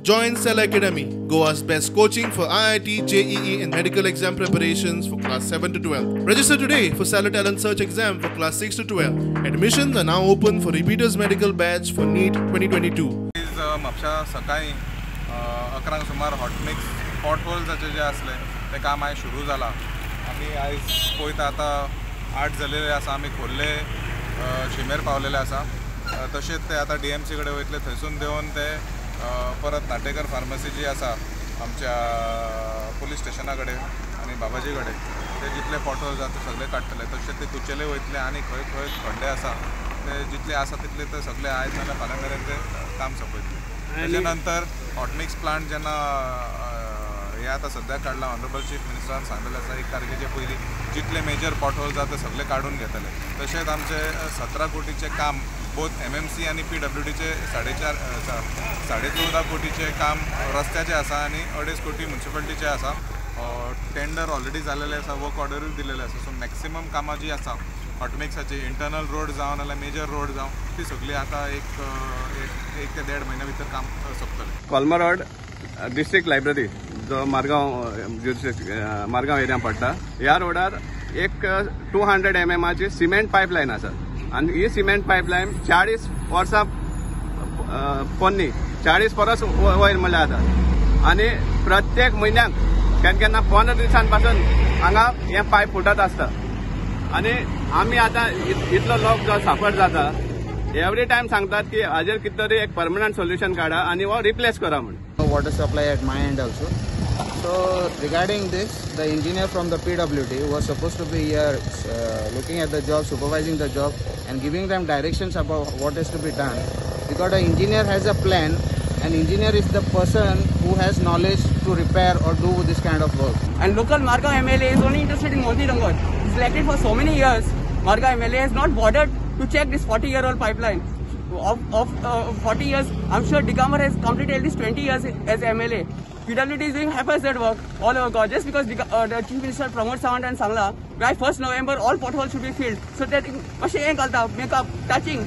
Join Cell Academy, Goa's best coaching for IIT, JEE and medical exam preparations for class 7 to 12. Register today for Cellar Talent Search exam for class 6 to 12. Admissions are now open for repeaters medical batch for NEET 2022. म्हापशा सकाळी 11 सुमार hot mix pot होल्साचे जे आसले ते काम आयज सुरू जाला. आमी आयज पळयता आतां 8 जालेले आसा. आमी खोर्ले शिमेर पावलेले आसा. तशेंच ते आतां डीएमसी कडेन वयतले, थंयसून देंवन ते परत नाटेकर फार्मसी जी आसा आमच्या पुलीस स्टेशना कडेन आनी बाबाजी कडेन ते जितले पॉट होल्स आसा ते सगळे काडटले. तशेंच ते कुचेले वयतले आनी खंय खंय खड्डे आसा ते जितले आसा तितले ते सगळे आयज नाल्यार फाल्यां मेरेन ते काम सोंपयतले. तेच्या नंतर हॉटमिक्स प्लांट जेन्ना हे आतां सद्याक काडला, ऑनरेबल चीफ मिनिस्टरान सांगलेलें आसा 1 तारखेचे पयलीं जितले मेजर पॉट होल्स आसा ते सगळे काडून घेतले. तशेंच आमचे 17 कोटीचें काम बोथ MMC आनी PWDचे 14.5 कोटीचें काम रस्त्याचें आसा आनी 2.5 कोटी म्युनिसिपालिटीचें आसा. टेंडर ऑलरेडी जालेलें आसा, वर्क ऑर्डरूय दिलेलें आसा. सो मॅक्सिमम कामां जीं आसा हॉटमिक्साची, इंटरनल रोड जावं नाल्यार मेजर रोड जावं, ती सगळी आतां एक ते 1.5 म्हयन्या भितर काम सोंपतलें. कोलमा रोड डिस्ट्रिक्ट लायब्ररी जो मारगांव मारगांव एरिया पडटा, ह्या रोडार एक 200 mm सिमेंट पायपलायन आसा आनी ही सिमेंट पायपलायन 40 वर्सां पोन्नी, 40 परस वयर म्हणल्यार आसा आनी प्रत्येक म्हयन्याक केन्ना केन्ना 15 दिसां पासून हांगा हे पायप फुटत आसता आनी आमी आतां इतलो लोक जो साफर जाता एवरी टायम सांगतात की हाजेर कितें तरी एक परमनंट सोल्युशन काडा आनी हो रिप्लेस करा म्हूण. Water supply at my end also. So regarding this, the engineer from the PWD was supposed to be here looking at the job, supervising the job and giving them directions about what is to be done. Because the engineer has a plan and engineer is the person who has knowledge to repair or do this kind of work. And local Margao MLA is only interested in Moti Dongor. He's elected for so many years. Margao MLA has not bothered to check this 40-year-old pipeline. Of 40 years, I'm sure Digambar has completed at least 20 years as MLA. PWD is doing haphazard work all over God. Just because the Chief Minister Pramod Sawant and Sangla, by 1st November all potholes should be filled. So that makeup, touching.